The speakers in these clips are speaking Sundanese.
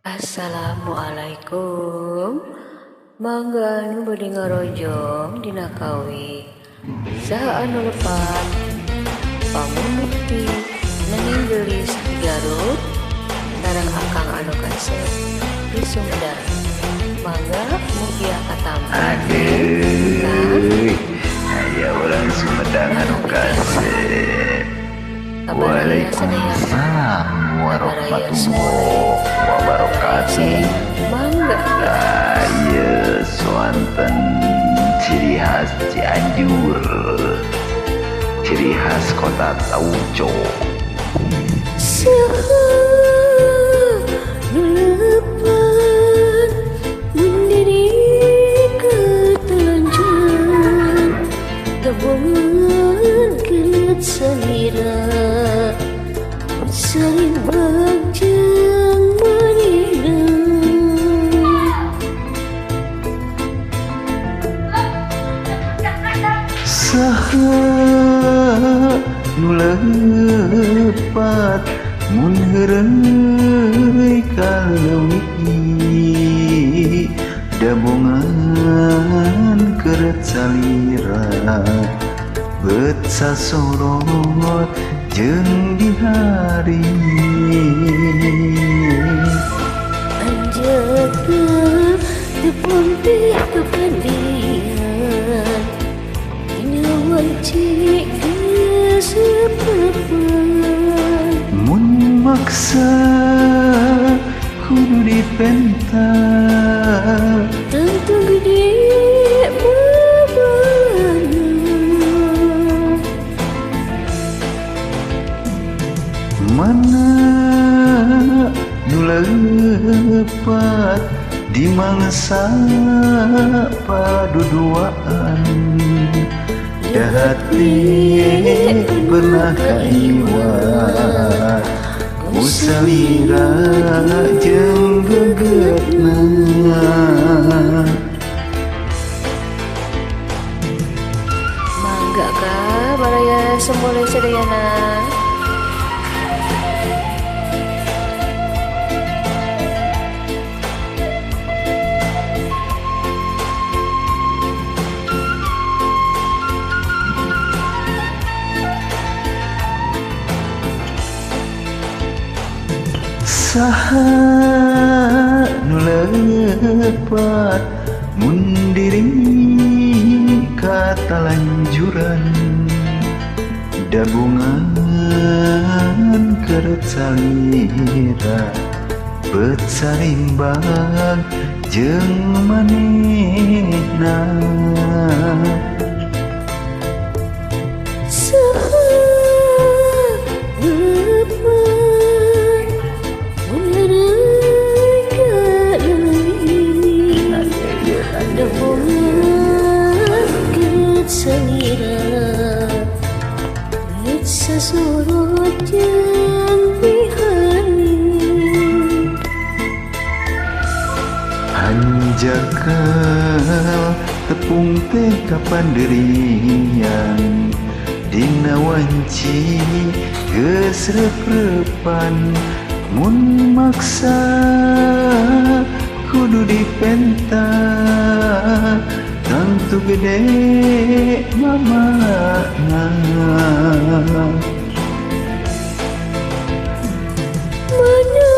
Assalamualaikum. Mangga anu bade ngarojong dina kawi. Saha anu lepat pamumukti nanging geulis di Garut sareng akang anu kasep di Sumedang. Mangga mugia katampi. Aduh, aya urang Sumedang anu kasep. Waalaikumsalam warahmatullahi wabarakatuh. Mangga. Ieu soanten ciri khas Cianjur, ciri khas kota Tauco. Saha nu leupat mun heureuy ka leuwi dabongan keureut salira beut sasorot jeung dihari. Anjeunna teu ponteh kapandian dina wanci geus reprepan. Mun maksa kudu dipenta tentu gede bebanna. Mana nu leupat di mangsa paduduaan dahati pernah kaiwat ku salira jeung gegetna. Mangga ka baraya semboleh sadayana. Saha nu leupat mun diri katalanjuran dabungan keureut salira beut sarimbang jeung manehna. Hanjakal tepung teh kapanderian dina wanci geus rep-repan mun maksa kudu dipenta tentu gede mamana. Mana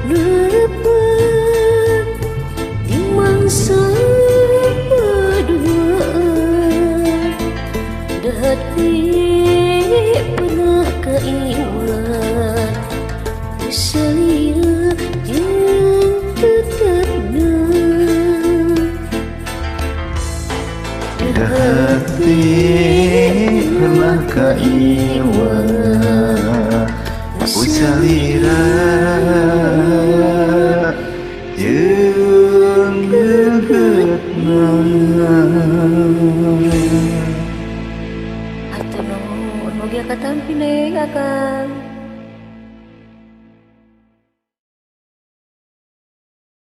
lepat di mangsa paduaan dahati pernah kaiwat ku salira jeung tetepna. Dahati pernah kaiwat ku salira jeung gegetna. Hatur nuhun mugia katampi neng akang.